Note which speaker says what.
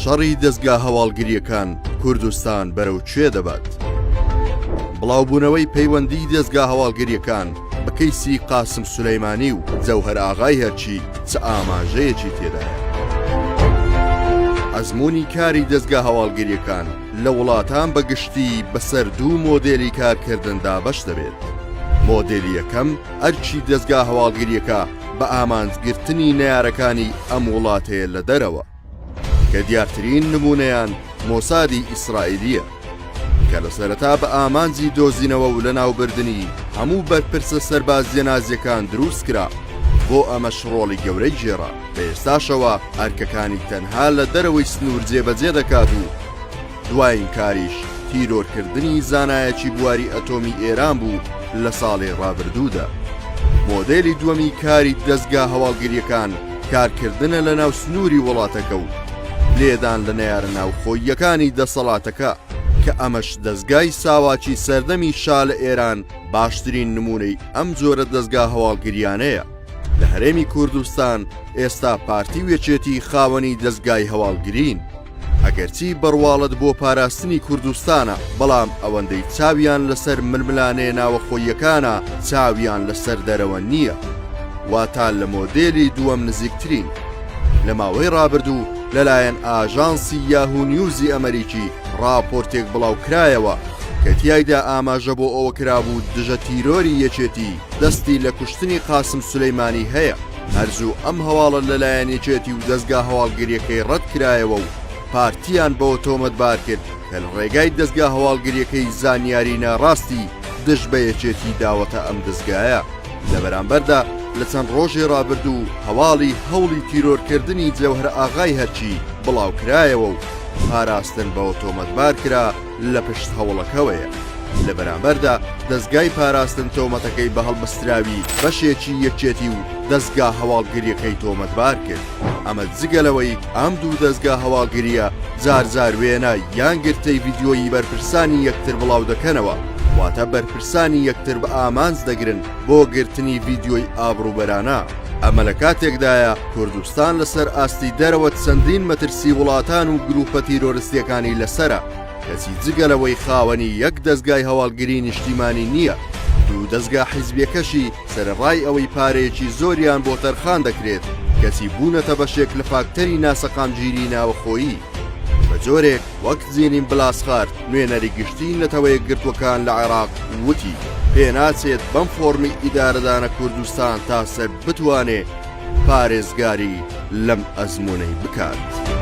Speaker 1: شەڕی دەزگا هەواڵگرییەکان کوردستان بەرەو کوێ دەبات؟ بڵاوبوونەوەی پەیوەندیی دەزگا هەواڵگرییەکان بە کەیسی قاسم سولەیمانی و جەوهەر ئاغای هەرچی چ ئاماژەیەکی تێدایە؟ ئەزموونی کاری دەزگا هەواڵگرییەکان لە وڵاتان بە گشتی بەسەر دوو مۆدێلی کارکردن دابەش دەبێت. مۆدێلی یەکەم ئەرکی دەزگا هەواڵگرییەکە بە ئامانج گرتنی نەیارەکانی ئەم وڵاتەیە لە دەرەوە، کە دیارترین نموونەیان مۆسادی ئیسرائیلییە، کە لە سەرەتا بە ئامانجی دۆزینەوە و لەناوبردنی هەموو بەرپرسە سەربازییە نازییەکان دروست کرا، بۆ ئەمەش ڕۆڵی گەورەی گێڕا، بە ئێستاشەوە ئەرکەکانی تەنها لە دەرەوەی سنوور جێبەجێ دەکات و دوایین کاریش تیرۆرکردنی زانایەکی بواری ئەتۆمی ئێران بوو لە ساڵی ڕابردوودا. مۆدێلی دووەمی کاری دەزگا هەواڵگرییەکان کارکردنە لە ناو سنووری وڵاتەکە و لێدان لە نەیارە ناوخۆییەکانی دەسەڵاتەکە کە ئەمەش دەزگای ساواکی سەردەمی شا لە ئێران باشترین نموونەی ئەم جۆرە دەزگا هەواڵگریانەیە. لە هەرێمی کوردستان ئێستا پارتی و یەکێتی خاوەنی دەزگای هەواڵگرین. ئەگەرچی بەڕواڵەت بۆ پاراستنی کوردستانە، بەڵام ئەوەندەی چاویان لەسەر ململانێ ناوەخۆییەکانە چاویان لەسەر دەرەوە نییە. واتا لە مۆدێلی دووەم نزیکترین. لە ماوەی ڕابردوو لەلایەن ئاژانسی یاهو نیوزی ئەمەریکی ڕاپۆرتێک بڵاوکرایەوە کە تیایدا ئاماژە بۆ ئەوە کرابوو دژە تیرۆری یەکێتی دەستی لە کوشتنی قاسم سولەیمانی هەیە. هەر زوو ئەم هەواڵە لەلایەن یەکێتی و دەزگا هەواڵگریەکەی ڕەت کرایەوە و پارتیان بەوە تۆمەتبار کرد کە لە ڕێگای دەزگا هەواڵگریەکەی زانیاری ناڕاستی دژ بە یەکێتی داوەتە ئەم دەزگایە. لە بەرامبەردا لە چەند ڕۆژی ڕابردوو هەواڵی هەوڵی تیرۆرکردنی جەوهەر ئاغای هەرچی بڵاوکرایەوە و پاراستن بەوە تۆمەتبار کرا لە پشت هەوڵەکەوەیە. لە بەرامبەردا دەزگای پاراستن تۆمەتەکەی بە هەڵبەستراوی بەشێکی یەکێتی و دەزگا هەواڵگریەکەی تۆمەتبار کرد. ئەمە جگە لەوەی ئەم دوو دەزگا هەواڵگریە جار جار وێنە یان گرتەی ڤیدیۆیی بەرپرسانی یەکتر بڵاودەکەنەوە، واتە بەرپرسانی یەکتر بە ئامانج دەگرن بۆ گرتنی ڤیدیۆی ئابڕوبەرانە. ئەمە لە کاتێکدایە کوردستان لەسەر ئاستی دەرەوە چەندین مەترسی وڵاتان و گروپە تیرۆرستیەکانی لەسەرە، کەچی جگە لەوەی خاوەنی یەک دەزگای هەواڵگری نیشتیمانی نییە، دوو دەزگا حیزبیەکەشی سەرەڕای ئەوەی پارەیەکی زۆریان بۆ تەرخان دەکرێت، کەچی بوونەتە بەشێک لە فاکتەری ناسەقامگیری ناوەخۆیی. بە جۆرێک وەک جینین بلاسخارت نوێنەری گشتیی نەتەوەیەکگرتووەکان لە عێراق وتی، پێناچێت بەم فۆڕمی ئیدارەدانە کوردستان تا سەر بتوانێ پارێزگاری لەم ئەزموونەی بکات.